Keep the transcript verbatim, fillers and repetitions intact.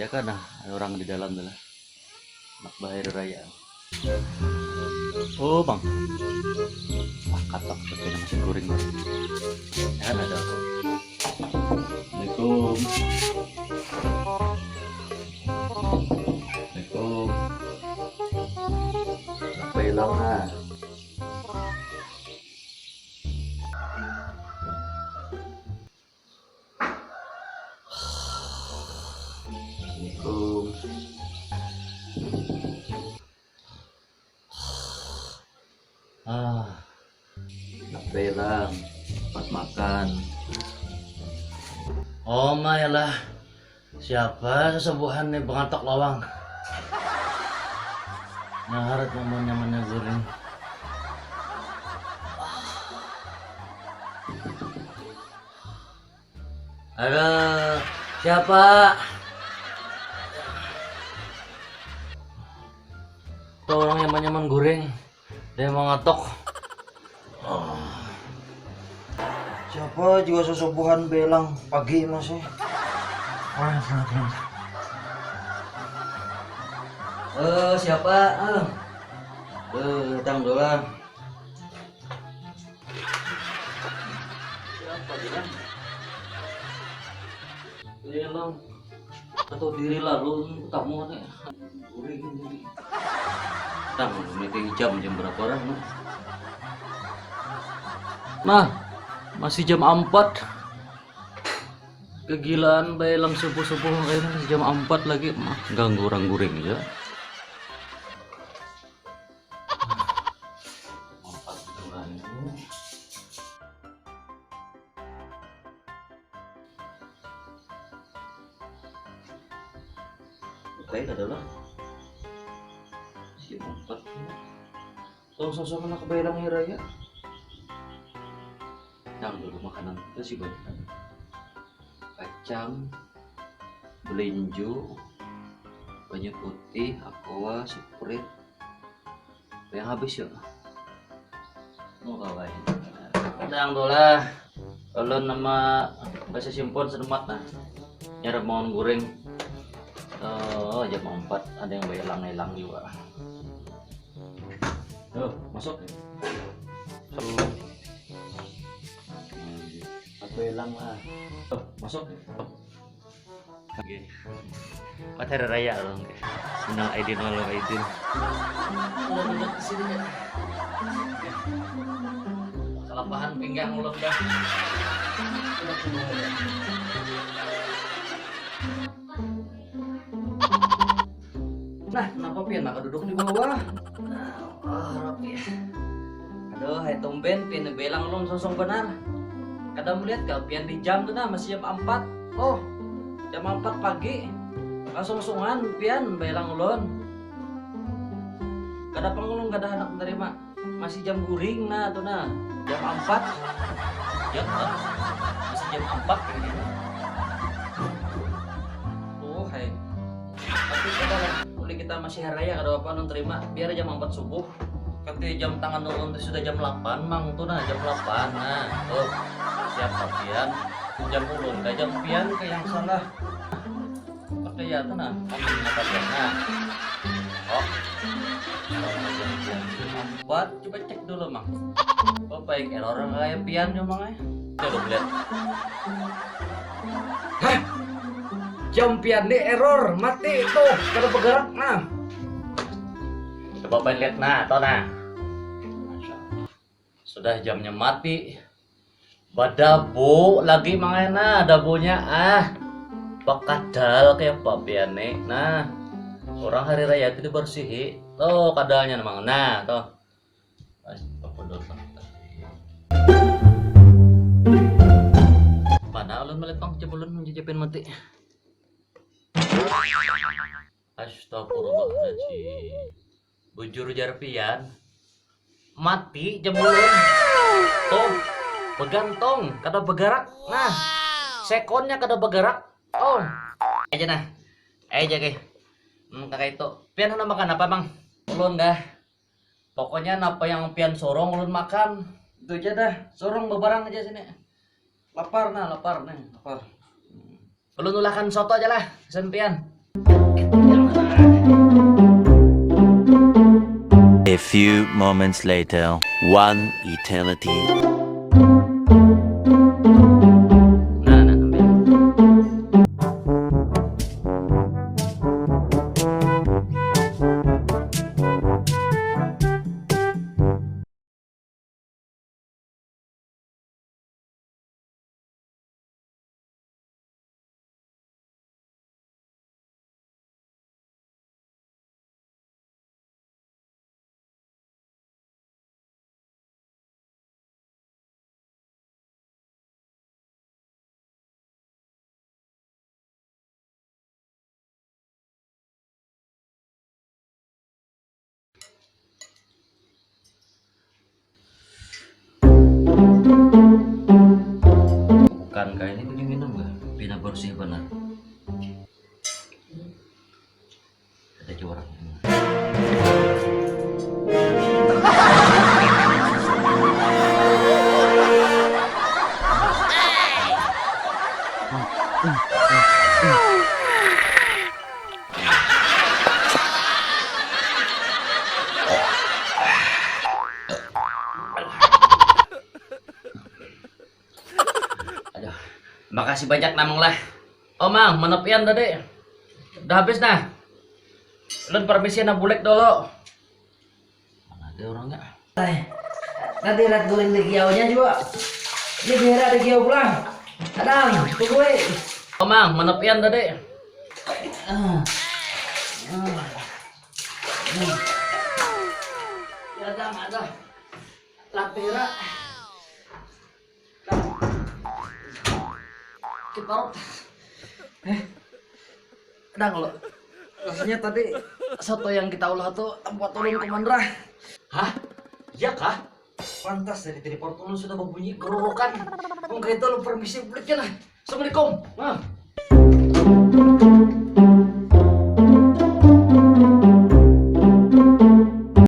Kan nah, ada orang di dalam tu lah. Nak bahari raya. Oh, Bang. Ah, katak tapi nasi goreng. Kan ada tu. Assalamualaikum. Assalamualaikum. Apa hilang, ha? Assalamualaikum. Ah, nak bilang, tempat makan. Oh, Mai lah. Siapa sesebuhan nih pengatok lawang? Nyaharat nyaman-nyamannya goreng. Halo, siapa? Tolong nyaman-nyaman goreng. Dia mangatok. Oh. Siapa juga sesubuhan belang pagi masih? Eh, siapa? Eh. Eh, datang dulu lah. Siapa bilang? Bilang. Atau diri lalu tamu nih. Guring. Tang, meeting jam, jam berapa orang, no? Nah, masih jam empat. Kegilaan bae lang subuh-subuh kayak ini masih jam empat lagi. Mah, ganggu orang guring ya. Empat orang. Lain adalah si empat. Tong sosok anak belang raya. Yang dulu makanan kita sih banyak. Kacang, belinju, banyu putih, aqua, sprite. Yang habis yuk. Mau kawain. Kadang tu lah. Ulun nama bahasa simpun sedemat nah. Nyarap mangan guring. Oh, jam empat ada yang bae hilang-hilang juga. Tuh, masuk. Aku hilang lah. Tuh, masuk. Oke. Empat hari raya loh. Minal aidin wal faizin. Udah duduk di sini ya. Kelapahan pinggang ulun dah. Nah, kenapa pian maka duduk di bawah? Nah, oh, Rabbi. Aduh, hai tumben pian belang ulun sosong benar. Kada melihat kah pian di jam tu nah, masih jam empat. Oh, jam empat pagi. Kasungsungan pian belang ulun. Kada pang ulun kada handak menerima. Masih jam guring nah tu nah. Jam empat. Jam empat. Masih jam empat ini. Oh, hai. Tapi kita lah, ulih kita masih hari raya kada apa-apa ulun terima. Biar jam empat subuh. Kati jam tangan ulun tu sudah jam delapan mang tu nah, jam delapan. Nah, tuh. Siapa pian? Jam ulun kah jam pian kah yang salah? Pakai ya tu nah, ambil mata pian nah. Oh. Kalau jam pian jam empat, coba cek dulu mang. Apa yang error kayak pian cuma eh? Coba lihat. Hah? Jam pian ni error, mati tuh, kada bergerak nah. Coba pengen lihat nah, tuh nah. Sudah jamnya mati. Badabu lagi mang ai nah, dabunya ah. Bakadal kayak apa pian ni. Nah, orang hari raya tu dibersihi. Tuh kadalnya mang. Nah, tuh. Astagfirullahaladzim. Mana ulun melihat pang jam ulun menjejepin mati. Astagfirullahaladzim. Bujur jar pian. Mati jam ulun. Tuh, begantung, kada bergerak. Nah, sekonnya kada bergerak. Oh. Aja nah. Aja ke. Hmm, kakak itu. Pian hendak makan apa, Mang? Ulun dah. Pokoknya napa yang pian sorong ulun makan. Itu aja dah, sorong bebarang aja sini. Lapar nah, lapar nih, lapar. Ulun ulahkan soto aja lah, pesan pian. Few moments later. One eternity. Bukan kayak ini, kuning minum lah. Pina bersih benar. Ada curang. Aduh, makasih banyak namang lah. Oh mang, mana pian tadi? Udah habis nah. Lun permisi nah, bulek dulu. Mana ada orangnya? Ay, tadi rat guring di kiaunya juga. Ini bihara di kiau pulang. Kadang, tunggu eh. Oh mang, mana pian tadi? Ah. Ah. Ah. Ya dah, ada. Lapera. Kiparut. Eh, dang lo. Rasanya tadi soto yang kita ulah tuh tempat ulun kemandra. Hah? Iya kah? Pantas dari tadi perut ulun sudah berbunyi kerorokan. Mungkin itu lo permisi buliknya lah. Assalamualaikum. Nah.